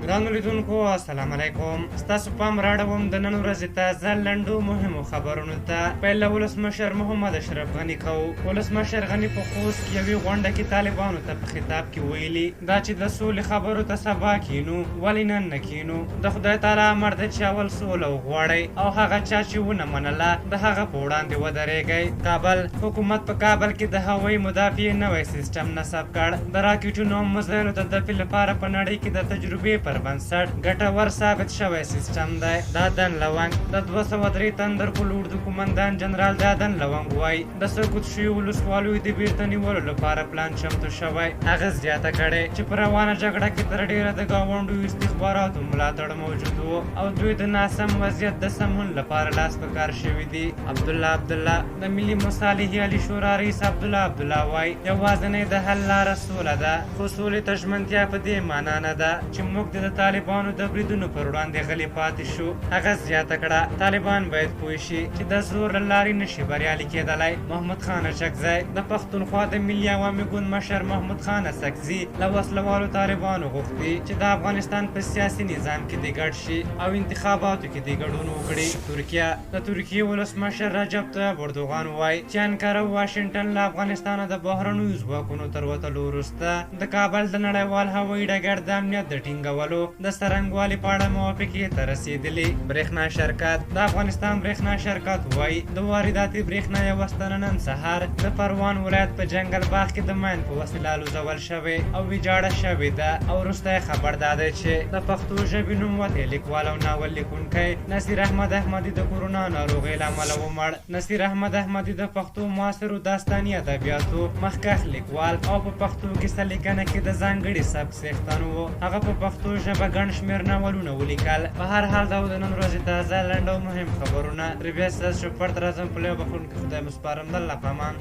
ګرانو لیدونکو السلام علیکم، ستاسو پام راړوم د نن ورځې تازه لنډو مهمو خبرونو ته. پیل له ولسمشر محمد اشرف غني کوو. ولسمشر غني په خوست کې یوې غونډه کې طالبانو ته په خطاب کې ویلي دا چې د سولې خبرو ته سبا کینو ولې نن نه کینو؟ د خدای تعالی امر دی چې اول سوله وغواړئ او هغه چا چې ونه منله د هغه په وړاندې ودرېږئ. کابل حکومت په کابل کې د هوایي مدافعې نوی سیسټم نصب کړ. د راکټونو او مزایلو د دفع لپاره په نړۍ کې د تجربې پر بنسټ ګټور ثابت شوی سیسټم دی. دادن لونګ د 203 تندر قول اردو قومندان جنرال دادن لونګ وایي د سقوط شویو ولسوالیو د بیرته نیولو لپاره پلان چمتو شوی. هغه زیاته کړې چې په روانه جګړه کې تر ډېره د ګاونډیو استخباراتو ملاتړ موجود و او دوی د ناسم وضعیت د سمون لپاره لاس په کار شوي دي. عبدالله عبدالله د ملي مصالحې عالي شورا رئیس عبدالله عبدالله وایي یوازنۍ د حل لاره سوله ده، خو سولې ته ژمنتیا په دې معنا نه ده چې موږ د طالبانو د بریدونو پر وړاندې غلي پاتې شو. هغه زیاته کړه طالبان باید پوه شي چې د زور له لارې نشي بریالي کېدلی. محمود خان اچکزی د پښتونخوا د ملي عوامي ګوند مشر محمود خان اڅکزي له وسلوالو طالبانو غوښتي چې د افغانستان په سیاسي نظام کې دې ګډ شي او انتخاباتو کې دې ګډون وکړي. ترکیه د ترکیې ولسمشر رجب طیب اردوغان وایي چې انقره او واشنګټن له افغانستانه د بهرنیو ځواکونو تر وتلو وروسته د کابل د نړیوال هوایي ډګر د امنیت د ټینګولو د څرنګوالي په اړه موافقې ته رسېدلي. برېښنا شرکت د افغانستان برېښنا شرکت وایي د وارداتي برېښنا یوه ستنه نن سهار د پروان ولایت په جنګل باغ کې د ماین په وسیله الوزول شوې او ویجاړه شوې ده. او وروستی خبر دا دی چې د پښتو ژبې نوموتی لیکوال او ناول لیکونکی نصیر احمد احمدي د کورونا ناروغۍ له امله ومړ. نصیر احمد احمدي د پښتو معاصرو داستاني ادبیاتو مخکښ لیکوال او په پښتو کیسه لیکنه کې د ځانګړي سبک څښتن و. هغه په پښتو ژبه ګڼ شمېر ناولونه ولیکل. په هر حال دا و د نن ورځې تازه لنډ او مهم خبرونه. تر بیا ستاسو چوپړ ته راځم. په لوی بخښونکي خدای مو سپارم. د الله په امان.